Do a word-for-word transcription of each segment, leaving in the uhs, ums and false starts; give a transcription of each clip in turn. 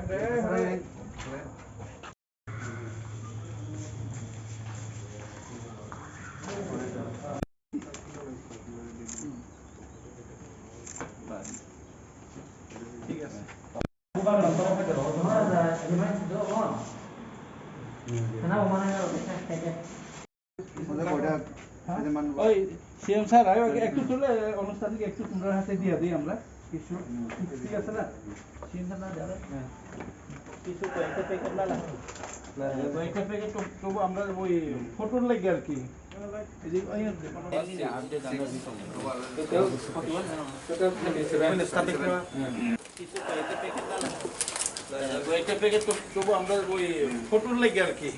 ওই CM sir, আয়ো, একটু তুলে আনুষ্ঠানিক একটু তোমরা হাতে দিয়ে দিই আমরা কিছু, ঠিক আছে না? সিএম স্যার না যাবে? হ্যাঁ। কিছু কয়েকটা প্যাকেট না লাগবে। কয়েকটা প্যাকেট তো, তবু আমরা ওই ফটোর লাগে আর কি। এই যে, ওই আর কি। কিছু কয়েকটা প্যাকেট না লাগবে। কয়েকটা প্যাকেট তো, তবু আমরা ওই ফটোর লাগে আর কি।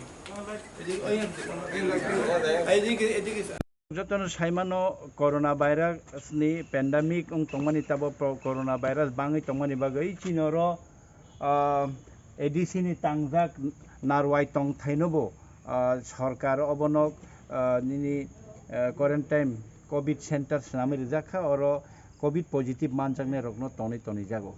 Jotono saimano corona virus ni pandemic wng tongmani tabo pro-, corona virus bangwi tongmani bagwi chini oro, ah, A D C ni tangjak narwai tongthaino bo, ah, sorkar obono, ah, nini, ah, quarantine covid center swnamwi rijak kha, oro covid positive manjaknai rokno tonwi tonijago.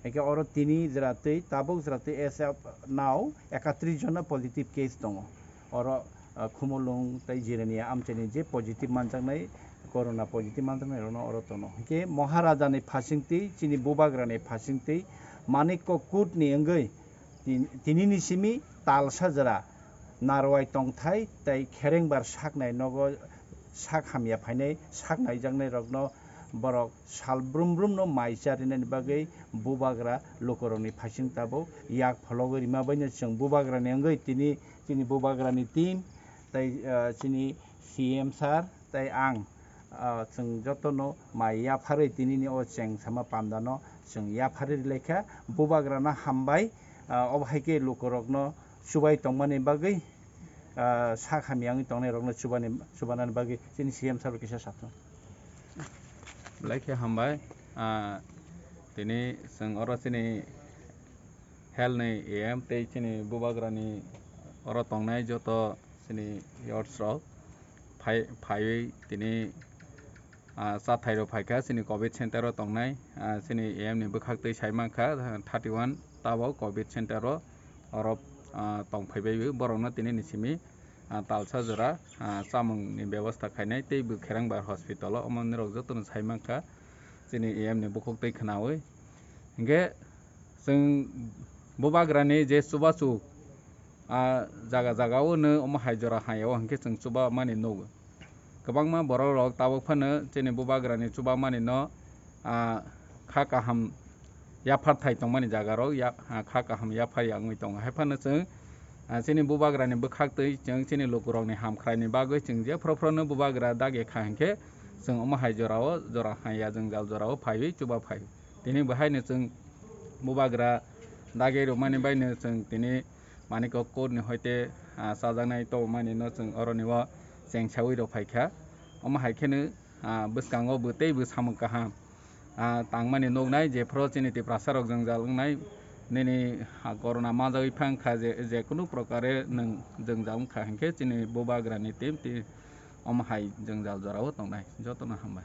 Hingke oro tini jwra twi tabuk jwra twi as of now ekatris jona positive case tongo. Oro, ah, Khumulwng tei Jirania amchaini je positive manjaknai, corona positive manjaknai rokno oro tono. Hingke Maharaja ni phasingtwi, chini Bubagra ni phasingtwi, Manikko Kut ni wngwi tin-, tini ni simi talsa jwra narwai tongthai tei kherengbar saknai nogo sak hamya phainai, sak naijaknai rokno borok sal brum brum no mai cha rinani bagwi Bubagra lukurokni phasing tabuk yak phologwi rima baino chwng Bubagrani wngwi tini chini Bubagrani team tei, ah, chini C M sir tei ang, ah, chwng jotono mai yapharwi tinini o cheng sama pandano chwng yapharwi rwlaikha. Bubagrano hambai, ah, obo hai khe lukurokno chubai tongmani bagwi, ah, sak hamya wngwi tongnai rokno chubani, chubanani bagwi chini C M sir bo kisa sathung. Belai khe hambai. Ah, tini chwng oro chini health ni A M tei chini Bubagrani oro tongnai joto chini youths rok phai, phaiwi tini, ah, chathai rok phaikha chini covid center o tongnai, ah, chini A M ni bwkhak twi sai mankha, ah, thirty one tabok covid center o oro, ah, tong phaibai borokno tini ni simi, ah, talsa jora, ah, chamung ni bebosta khainai tei bo Kherangbar hospital o omo nirok jotono sai mankha chini A M ni bukhuk twi khwnawi. Hinkhe chwng Bubagrani je chubachu, ah, jaga jaga o no omo hai jora hai o hinkhe chwng chuba mani nugo. Kwbangma borok rok tabuk phano chini Bubagrani chuba mani no, ah, kha kaham yaphar thai tongmani jaga rok ya, ah, kha kaham yaphar ya wngwi tongo. Hai phano chwng, ah, chini Bubagrani bwkhak twi chwng chini lukurokni hamkhraini bagwi chwng jephru phruno Bubagra dagi kha hinkhe chwng omo hai jora o jora hai ya jwngjal jora o phaiwi chuba phai. Tini bo haino chwng Bubagra dagi rwmani baino chwng tini Manikko Kut ni hoite, ah, chajaknai tongmani no chwng oroni o chengsawi rw phaikha. Omo hai kheno, ah, bwskango bo tei bo samung kaham, ah, tangmani nuknai, jephru chini Tiprasa rok jwngjal wngnai, nini, ah, corona manjagwi phang kha je, je kunu prokare nwng jwngjal wngkha hinkhe chini Bubagrani team tei omo hai jwngjal jorao tongnai. Jotono hambai.